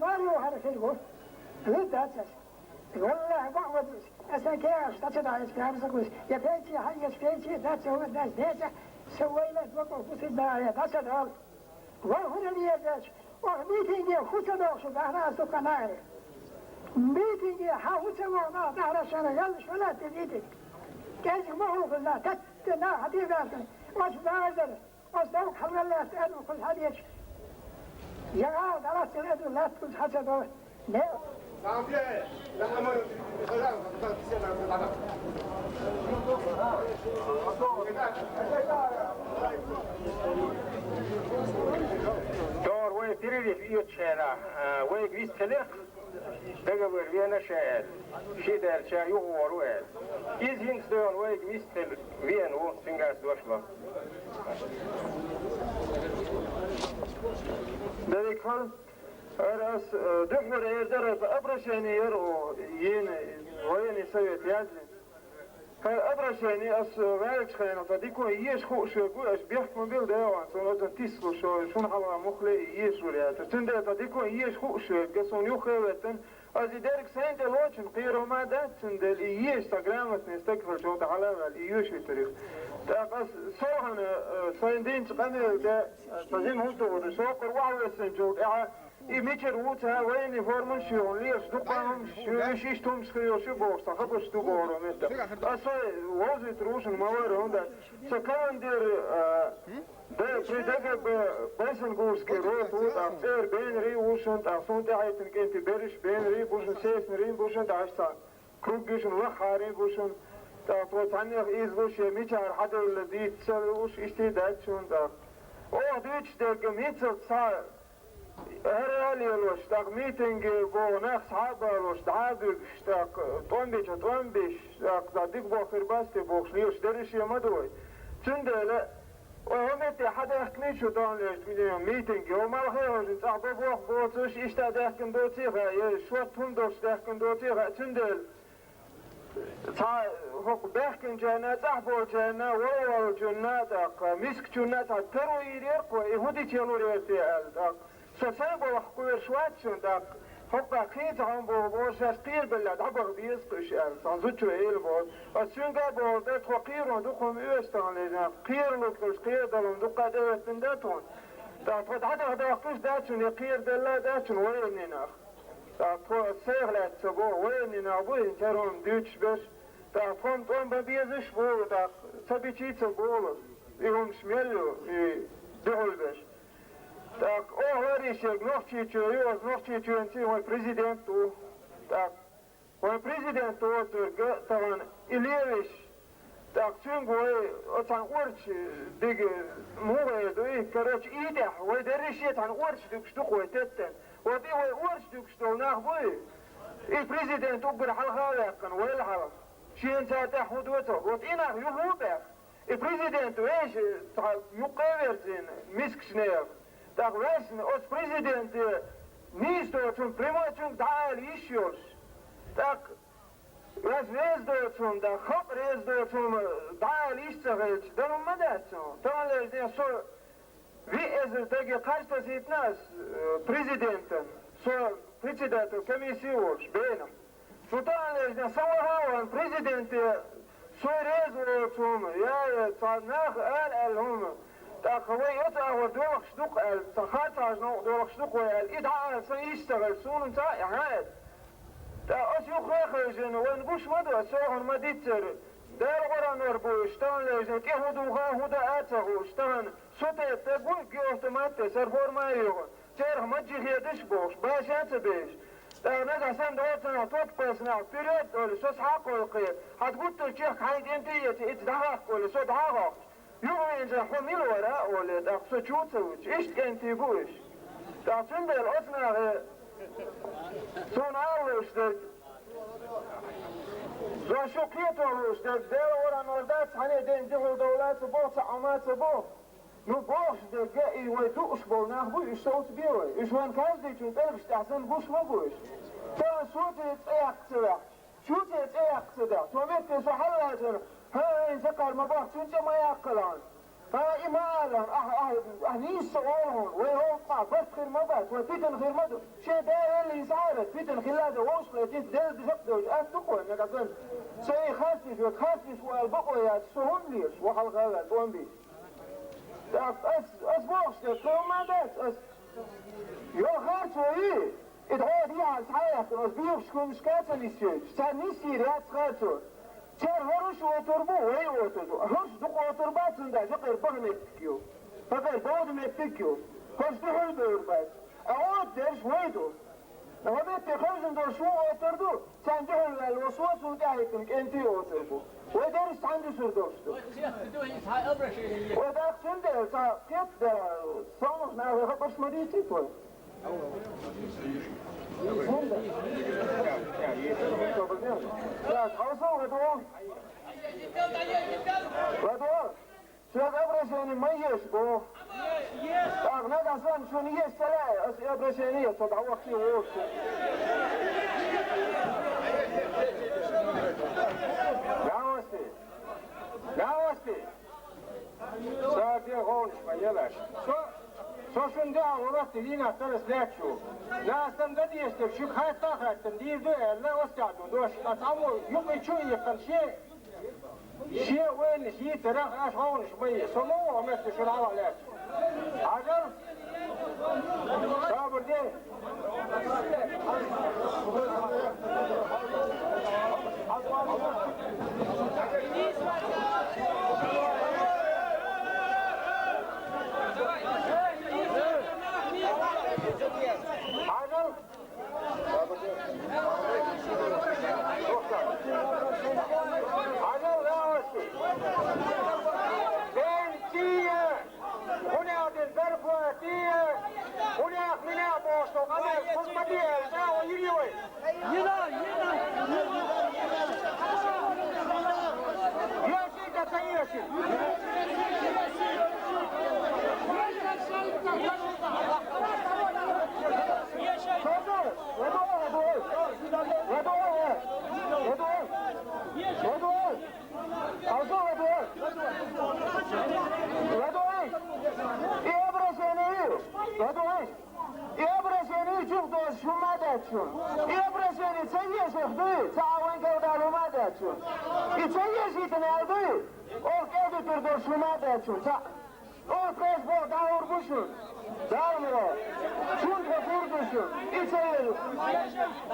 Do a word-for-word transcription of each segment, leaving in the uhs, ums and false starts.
Марио хӀара хир ву. Вид дац аса. Валлахьи, бакъ вадус. Аса кегӀаш дацадаьлча, пярза гуш. Я пенсия хьайгаш, пенсия дац, я вад дац, деца. Са вайла бакъ вадус, да, я даца дал. Ва хӀуна лиердач. Ох, митинге хуца дохшу, бахна асту канари. Митинге ха хуца вона, бахна шана гал швалат митинг. Кез маху хузна, тат на хатир дац. Ос базар. Ос дав хьалваллаьхта аьлла кхуза хьадеча, яга далаца аьлла латта кхуза хьаца дов. Не. Дор вай перерыв йоцучу хенахь, а, вайга вист хилира. Договор вена ша аьлла. Ши даьлча юха вор ву аьлла. Иза хӀинца дойла вайга вист хила вена ву, цуьнгахь дош ло. Дерриг хала, хӀара ас, э, дуьххьара эр дара, аса обращение яра оха, йина военный совет яздина. ХӀара обращение ас, э, ваьллачу хенахь, сан дика еша хууш верг ву, аш бехк ма билла, дайгӀан, суна оцунна тислуш, шуна хьалха муххале и ешалур яцара. Цундела сан дика еша хууш верг, ас суна юххе а веттина, ас и дерг сайн тӀе лочун кхерам ма дац, цундела и еша сан грамотный стаг хилча, тӀе хьала а ваьлла, и йоьшуьйтур ю. ТӀаккха ас сов хьуна, э, сайн динчу къамел де, э, сан жима хӀунда ду, сокхур вахьа вессинчул тӀаьхьа, и мичара ву ца, военный форман шу, леш дукха хӀумаш шу, уьш иштта хӀумаш хир йолуш ю бохуш, сан хабарш ду бохура метта. Аса вовзуьйтур ву шуна ма вара хӀунда. Со командир, а, Д-, при ДГБ Байсангурский рота ву, тӀаккха цӀера бенарий ву шуна, тӀаккха суна тӀаьхьийтина кӀентий берриш бенарий бу шуна, сеснарий бу шуна, тӀаккха аша сан круг ю шуна, ваххьарий бу шуна, тӀаккха тхо цхьаннех излуш я мичара хьаделла дийца ца лууш, иштта дац шуна тӀаккха. Оха дуьйцуш дерг мицалц схьа ХӀара а лелош, тӀаккха митинге боху нах схьа а балош, дӀа а буьгуш, тӀаккха тӀом бича тӀом биш, тӀаккха дӀа дика бохур бац те бохуш, лелаш дерриш а ма ду вай. Цундела, вай хӀун метте хьадаьхкина шу таханлерчу митинге, хӀо малхе а хьожун цӀахь бан боху боцуш, иштта даьхкина доций хаьа, я шорта хӀума долуш даьхкина доций хаьа, цундела. Цхьа хӀокху баьхкинчарна, цӀахь болчарна, вала волчунна, тӀаккха мискачунна цхьа таро йийр яра кхо, и хӀун дича ялур яра те аьлла, тӀаккха. Со сайн балхах кхоьруш вац шуна, тӀаккха. ХӀокху кхин ца хьуна боху боху, шаьш кхерабелла дӀабаха беза кхуьш аьлла, цхьана зудчо элира боху. Аса цуьнга а боху, дан тхо кхерон дукха хӀума оьшуш тахана лежа нах, кхералург хилча, кхерадалун дуккха а тӀехӀоьттина дан тхуна. ТӀаккха тхо дӀадахадоккхуш дац шуна, я кхераделла а дац шуна военный нах. ТӀаккха тхо сайх лаьцна ца боху, военный нах бу, хӀинца хӀара хӀума дуьйцуш берш. ТӀаккха тхо-м тӀом бан безаш бу, тӀаккха ца бичий ца болу, и хӀумаш мел ю, и дуьхьал берш. ТӀаккха оха ларийшерг Нохчийчоь ю, аса Нохчийчоьнца вайн президент ву. ТӀаккха вайн президент воцург тахана и лелаш, тӀаккха цуьнга вай оцхьана орча диг муха эр ду и, короче, и тӀехь вай дерриш а цхьана орча дуьгуш ду-кх вай теттан. Вот и вай орча дуьгуш долу нах буй, и президент уггар хьалха а ваьккхина, вайл хьалха. Шена цара тӀехь хӀун доцург? Вот и нах юха а баьхна, и президент вешан цхьа юккъе а верзийна, мискачу нехан. ТӀаккха вешна оцу президенте нийса доцун, прямой цуьнга дӀаала йиш йолуш. ТӀаккха Ас реза доцу хӀума, да, халкъ реза доцу хӀума дӀаала иштта ца хилча, дан хӀума ма дац хьуна. Таханлерчу ден со виъ эзар даге кхаж тасийтина ас, э, президентан, со председатель комиссии волуш, бена. Ну, таханлерчу ден сан ваха а вахана президенте, со реза воцу хӀума, я, я, цхьа наха ала аьлла хӀума, тӀаккха вай оцу агӀор доьлхуш ду-кх аьлла, цхьа харцахьажа новкъа доьлхуш ду-кх вай аьлла, и дӀаала сан иштта ца хилча, суна цхьа а хьан эца. ТӀаккха ас юххе а хевшина, вайна гуш ма ду, ас сохьуна ма диццара. Дала гӀоранор бу уьш, таханлерчу ден тӀе хӀун духа а, хӀун даа а ца хууш, тахана со тӀе стаг ву, геавтомат тӀе, сара форма а йоху, церах маджи хедаш а бохуш, баша а ца беш. ТӀаккха нагахь санна дӀо ца нах топ кхоьссинехь, вперёд олий, со схьа а кхойкхий, хьан гуттар чехка хьайн кӀентий а эций, иза дӀахьаккха олий, со дӀа а хьокхуш. Юхавеанчохь хьо мила вара а олий, тӀаккха со чу а ца вуьтуш. Иштта кӀентий бу уьш. ТӀаккха цундела оцу нахе суна ала лууш дерг, ва шу кхето лууш дерг, Дела вара нор дац, хьане ден дихур довла ца боху, ца Ӏама ца боху. Ну, бохуш дерг, и вай дууш болу нах бу, уьш совца бе вай. Уьш вайн каждыйчун пӀелгаш тӀехь санна гуш ма бу уьш. Ца ан соце цӀе яккха ца ваьхча. Шу цӀе цӀе яккха ца даьхьа. Цо метте со хьалалазар, хӀа, хӀайн сакхар ма бахка, цуьнан цӀе ма яккхалахьана. Ха, и ма аллара, ахь, ахь, ахь нийса ца олу хьуна, вай хӀокху барт хир ма бац, вай питана хир ма ду. Шен да эллин схьа а, питана хилла а вовшах летийта Делан деза а доьжуш, ас ду-кх вай мегаш санна. Сайн харцлуьйш вай, харцлуьйш ву аьлла бакъо яц, со хӀунда лелаш, вай хьалха а ваьлла, тӀом бийца. ТӀаккха ас, ас бохуш дерг, со хӀумма дац, ас йолу харцо и, и дӀо дехьа схьа а яьккхина, ас бехаш хӀуманашка а ца нисйойтуш, царна нисйийр яц харцо. Цара хӀорш отур бу, вай отур ду. ХӀорш дукха отур бац, цундела жакъера баха меттиг ю. Хьакъера бовда меттиг ю. ХӀорш дуьхьал бевр бац. Ткъа отдерш вай ду. Ткъа метте хевшина долуш ву отур ду, царна дуьхьал ваьлла ву со, суна тӀаьхьахӀиттина кӀентий отур бу. Вай дерриш цхьаьна дуьсур долуш ду. Вай даккха цундела цхьа кхетта дара, совнах наха хабарш ма дийцийта вай. Так, хьовсал, Радуан. Радуан, шуьга обращение ма еш боху. Так, нагахь санна шуна еш ца лаьа, аса и обращение еш, со дӀавахчий вовшах. Новости! Новости! Ша де гӀовнаш ма елаш. Со, со шуна де а гӀо латта дийнахь тарас лаьтташ ву. Нагахь санна дан дезаш дерг шуьга хатта а хаттам дийр ду аьлла, оццехь ду дош. Ткъа цхьаммо юкъа чу а йихкина шен, шен ойланаш йийцарах аша гӀовнаш ма е. Со ма ву хьо метта шуна хьалха лаьтташ. Хьажал! Сабар де! Хьажал! Хьажал, лаьтташ! Бен кие! ХӀунех дина зарплата, хӀунех-минех бохуш долу къамел хӀума ма де аьлла, чӀагӀо йина ю вай? Йина, йина, йина. Еши да ца еши? Ладугьу, ладугьу, ладугьу, ладугьу. Хьажал, ладугӀа! ЛадугӀа! И обращение ю! ЛадугӀа! И обращение чух доцуш хӀума а дац шуна. И обращение ца ешарх дуй, ца Ӏа вайн кӀелдала хӀума а дац шуна. И ца ешийтина аьлла дуй, оха кӀелдуьтур долуш хӀума а дац шуна. Ца Оцу тхоьш боху дӀагӀур бу шуна. Дала муро. Шуна тхо гур ду шуна. И ца елла.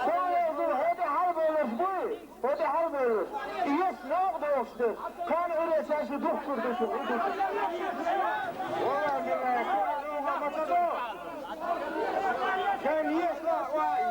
Со елла ду, хӀетӀе хьалабевлларш буй? ХӀетӀе хьалабевлларш. И еш новкъа дохуш дерш. Кхана Ӏуьре цаьрши духкур ду шуна. Валлахи, биллахи, шуна ма ца до. Шайн еш ва, ва и.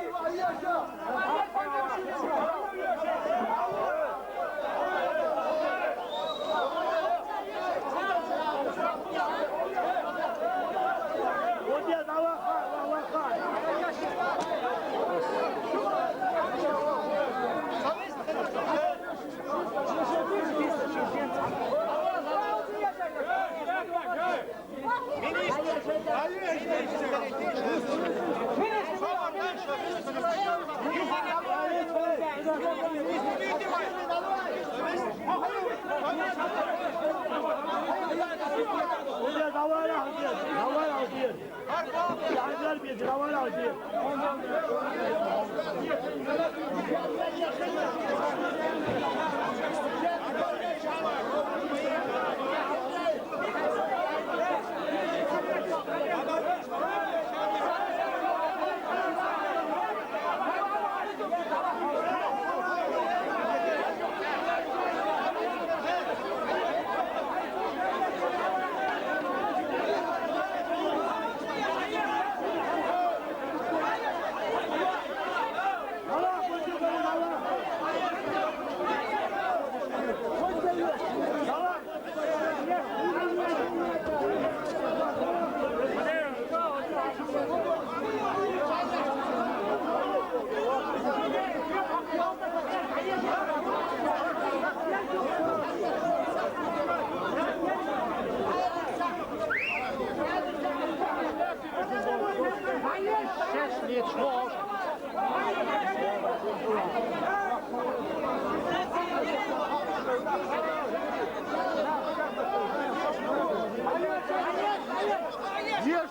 Еш!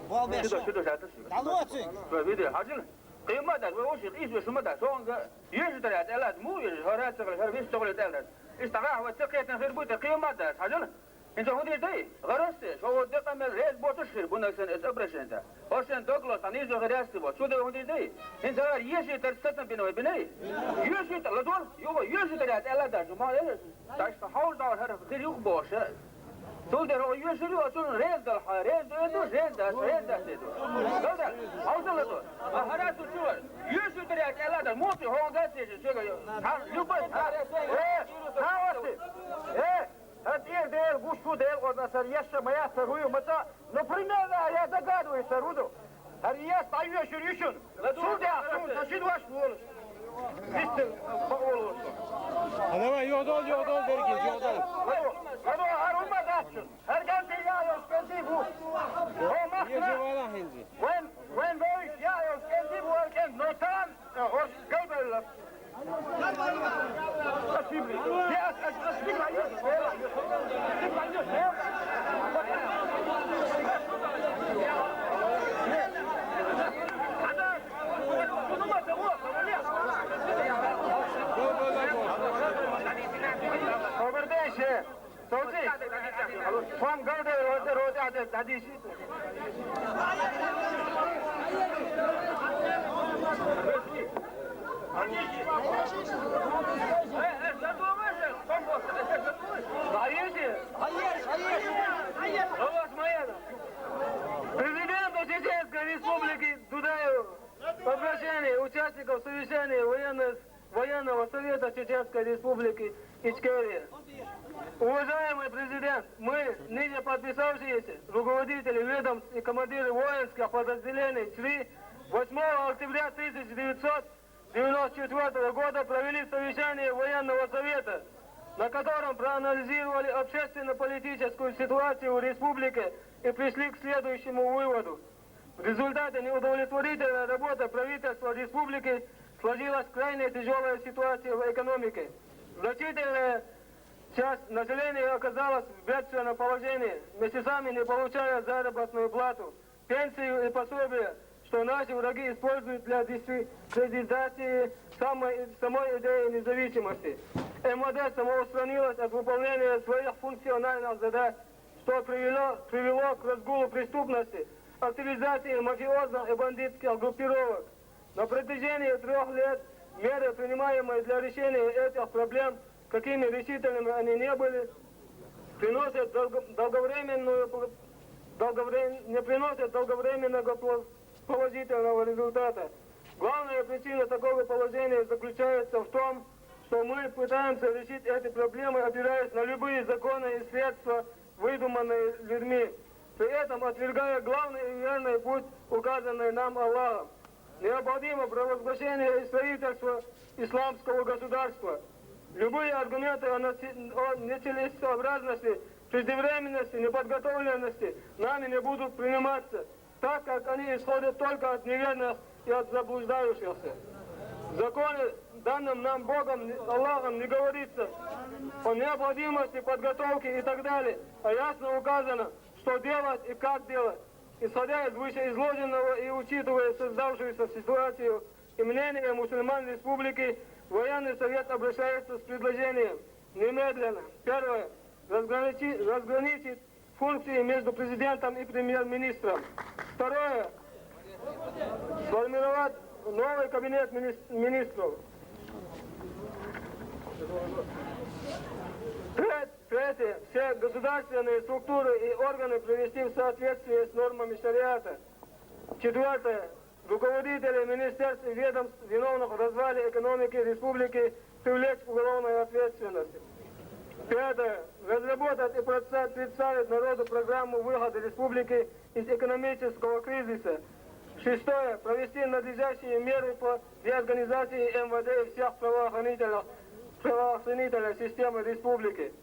Бал беш. Дало цуьнга. Видео хьажал. Кхин ма дац, вай вовшийн къийса веш ма дац. Хьо га йоьшуьйтарехь тӀелаьцна, муха йоьшуьйтарехь? ХӀара ца хилча, хӀара вист ца хуьлий тӀелаьцна. Иштта гӀахь вай ца кхетина хир буй те, кхин ма дац, хьажал. ХӀинца хӀун дийр дай? ГӀараста, шо вон декъа мел реза боцуш хир бу нагахь санна оцу обращенца. ХӀорш шен дог лоцу, дӀанийсо хир яц ца бо. Чу дай хӀун дийр дай? ХӀинца хӀара ешийтарца сацам бина вай, бина? Йоьшуьйтар, ладогӀа, юха йоьшуьйтарехь тӀелаьцна дац, ма елаш. Даш хьовза дӀа хӀара хир юха бохуш. Цул дера хьо йоьшур ю, оцунна реза дала хьан, реза ду, реза дац, реза дац, реза ду. Галда, хьовза ладогӀа. А хӀара цу чу вара. Йоьшуьйтарехь тӀелаьцна дац, муха хьо гац еш, соьга ю. Хьан, любой, хьан. Э, хьан васи? Э, хьан тӀера Дела гуш ву, Дела гӀорна сара еш ма яц, сара хӀу ю, ма ца, ну, примерно, я догадываюсь, сара хӀу ду. ХӀара еш дӀайоьшур ю шуна. Цул тӀаьхьа суна сан ши дош волуш. Вистина бакъо лоцу. А давай, юхадол, юхадол, Бергин, юхадол. Ладо, ладо, хӀара хӀума дац шуна. ХӀара кӀентий яа йолуш кӀентий бу. Хьо махкара. Ежа вала хӀинца. Вайн, вайн вевзаш яа йолуш кӀентий бу хӀара кӀентий. Но тахана, э, хӀорш галбевлла. Добрый день, шеф. Солти. Вам говорю, вот, вот, вот, вот, вот, вот. Президенту Чеченской Республики Дудаеву. Обращение участников совещания военных, военного совета Чеченской Республики Ичкерия. Уважаемый президент, мы, ниже подписавшиеся, руководители ведомств и командиры воинских подразделений ЧРИ, восьмого октября тысяча девятьсот девяносто четвёртого года провели совещание военного совета, на котором проанализировали общественно-политическую ситуацию в республике и пришли к следующему выводу. В результате неудовлетворительной работы правительства республики сложилась крайне тяжелая ситуация в экономике. Значительная часть населения оказалась в бедственном положении, месяцами не получая заработную плату, пенсию и пособия, что наши враги используют для дискредитации самой, самой идеи независимости. МВД самоустранилась от выполнения своих функциональных задач, что привело, привело к разгулу преступности, активизации мафиозных и бандитских группировок. На протяжении трёх лет меры, принимаемые для решения этих проблем, какими решительными они не были, приносят долго-, долговременную пол-, долговре-, не приносят долговременного пол-, положительного результата. Главная причина такого положения заключается в том, что мы пытаемся решить эти проблемы, опираясь на любые законы и средства, выдуманные людьми, при этом отвергая главный и верный путь, указанный нам Аллахом. Необходимо провозглашение и строительство исламского государства. Любые аргументы о наци-, о нецелесообразности, преждевременности, неподготовленности нами не будут приниматься, так как они исходят только от неверных и от заблуждающихся. В законе, данном нам Богом, Аллахом, не говорится о необходимости подготовки и так далее, а ясно указано, что делать и как делать. Исходя из вышеизложенного и учитывая создавшуюся ситуацию и мнение мусульман республики, военный совет обращается с предложением немедленно: первое, разграничи-, разграничить функции между президентом и премьер-министром. Второе. Сформировать новый кабинет минис-, министров. Тре-, третье. Все государственные структуры и органы привести в соответствие с нормами шариата. Четвертое. Руководителей министерств и ведомств, виновных в развале экономики республики, привлечь к уголовной ответственности. Пятое. Разработать и предста-, представить народу программу выхода республики из экономического кризиса. Шестое. Провести надлежащие меры по реорганизации М В Д и всех правоохранительных, правоохранительной системы республики.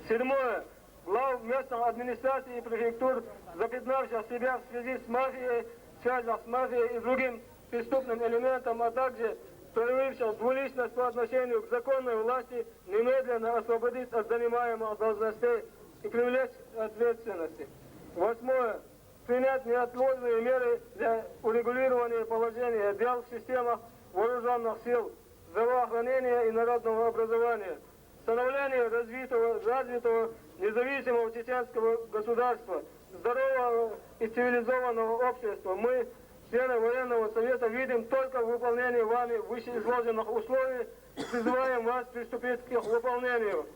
Седьмое. Глав местных администраций и префектур, запятнавших себя в связи с мафией, в связях с мафией и другим преступным элементом, а также проявивших двуличность по отношению к законной власти, немедленно освободить от занимаемых должностей и привлечь к ответственности. Восьмое. Принять неотложные меры для урегулирования положения дел в системах вооруженных сил, здравоохранения и народного образования, становления развитого, развитого независимого чеченского государства, здорового и цивилизованного общества. Мы, члены военного совета, видим только выполнение вами вышеизложенных условий и призываем вас приступить к их выполнению.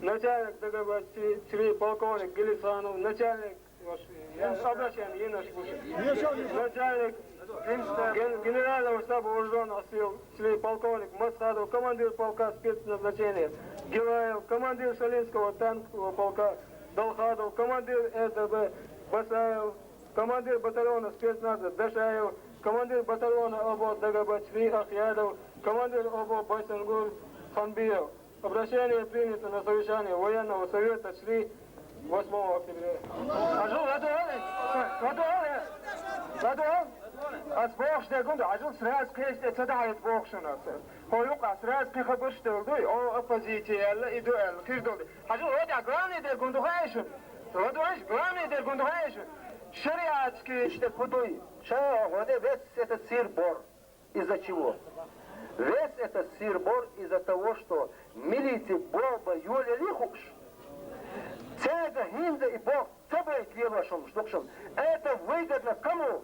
Начальник Д Г Б Ч, полковник Гелисанов, начальник, я обращаюсь, Инна Шкушев. Начальник ген-, генерального штаба вооруженных сил, полковник Масхадов, командир полка спецназначения Гилаев, командир Шалинского танкового полка Далхадов, командир Р Д Б Басаев, командир батальона спецназа Дашаев, командир батальона О Б Д Г Б Ч Ахъядов, командир О Б Байсангур Ханбиев. Обращение принято на совещании военного совета Ч восьмого октября. Ажал, ладугӀал, ладугӀал, ладугӀал. Ас бохуш дерг хӀунда, ажал сразу кхечу тӀе ца дахьийта бохуш хӀуна ас. Хьо юкъа сразу кхин хабарш долу дуй, о, оппозиция аьлла, и ду аьлла, хир долу. Хьажал, хӀо тӀехь главный дерг хӀун ду хаьий шуна? ХӀо ду аьлча, главный дерг хӀун ду хаьий шуна? Шариатский иштта хӀун дуй? Ша хӀо де весь этот сыр-бор. Из-за чего? Весь этот сыр-бор из-за того, что милици боху бан йолаялий хууш. Цаьрга хӀинца и боху ца байта лелош хӀумаш ду-кх шуна. Это выгодно кому?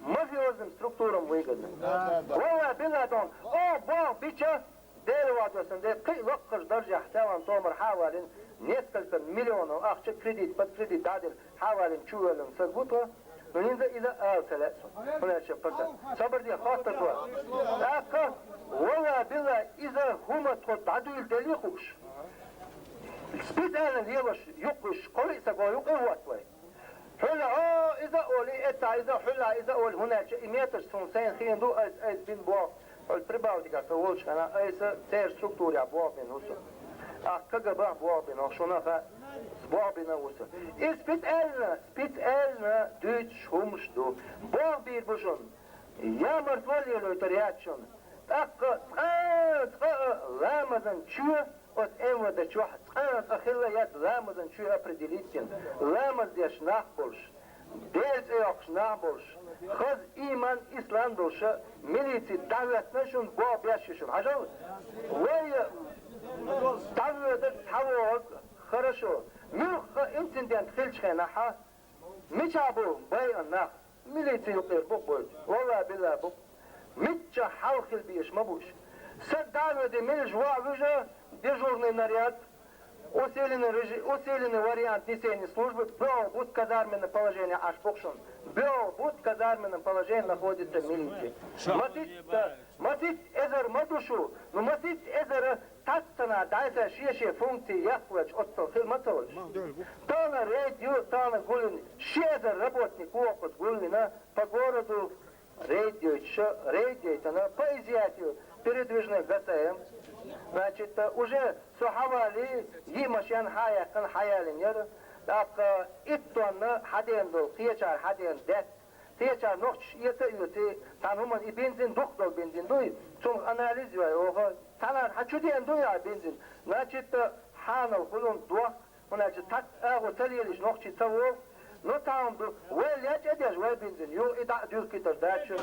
Мафиозным структурам выгодно. Да, да, да. Валла, билла дон, о, боху бича, Дела вадосан де, кхин а лакхарчу даржехь тӀе ван томар хьа а валийна, несколько миллионов ахча кредит, под кредит дӀадина, хьа а валийна чувоьллина саг ву тхо, но хӀинца иза ала ца лаьа суна. ХӀунда аьлча, парса, собар де, хоттар тхо. ТӀаккха, валла, билла, иза хӀума тхо дӀадуьйла делий хууш. Специально лелош юккъуш, кхо-виъ саго юккъе хӀотта вай. Хьуьлла, о, иза олий, эццахь иза, хьуьлла, иза олий, хӀунда аьлча и метраш суна сайна хиъна ду, айса, айса бина боху. Хьуьлла Прибалтикехь со волчу хенахь, айса церан структурехь боху бина ву со. Ахь К Г Б-хь боху бина, шуна хаьа, боху бина ву со. И специально, специально дуьйцуш хӀумаш ду. Боху бийр бу шуна. Ямартло лелойтур яц шуна. ТӀаккха цкъа, цкъа а ламазан чоь, оцу М В Д чохь цкъа а цкъа хилла яц ламазан чоь определить йина. Ламаз деш нах болуш, Делан цӀе йоккхуш нах болуш, хаза ийман, ислам долуш милици дӀахӀоьттина шуна боху беш ю шуна. Хьажал, вай дӀавоьдург, схьавогӀург, хорошо. Муьлхха инцидент хилчу хенахь, мичахь бу байъина нах? Милици юккъера бу-кх бойту. Валла-билла бу-кх. Миччахь хьалха хила безаш ма бу уьш. Саг дӀа а воьдий, милаш ваха вуьжа, дежурный наряд, усиленный режи-, усиленный вариант несения службы, бегӀ бут казарменном положении Ӏаш бу-кх шуна. БегӀ бут казарменном положении находится милиция. Маситта, маситта эзар ма ду шу, ну маситта эзар Таттана дӀайса шен-шен функций яккхавелча, оццул хила ма ца волуш. Тахана рейд ю, тахана гулйина, ши эзар работник ву оцу гулйина, по городу рейд йойтуш, рейд яйтина, по изъятию передвижной Г С М. Значит, уже со хьавалий, йиъ машен хьа а яьккхина, хьаялийна яра. ТӀаккха итт тонна хьадеана долу, кхечара хьадеана даьтта. Кхечара нохчаша эца а оьций, цхьана хӀуманна и бензин дукха долу бензин дуй, цунах анализ йой оха, цхьанхьа хьан чу деана дуй а бензин, значит, хьанал хуьлун дохка, хӀунда аьлча цхьацца агӀо ца лелийча нохчий ца волу, но цхьа хӀума ду, вай лечкъа а деш, вай бензин, юха и дӀа а дуьллуьйтур дац шу.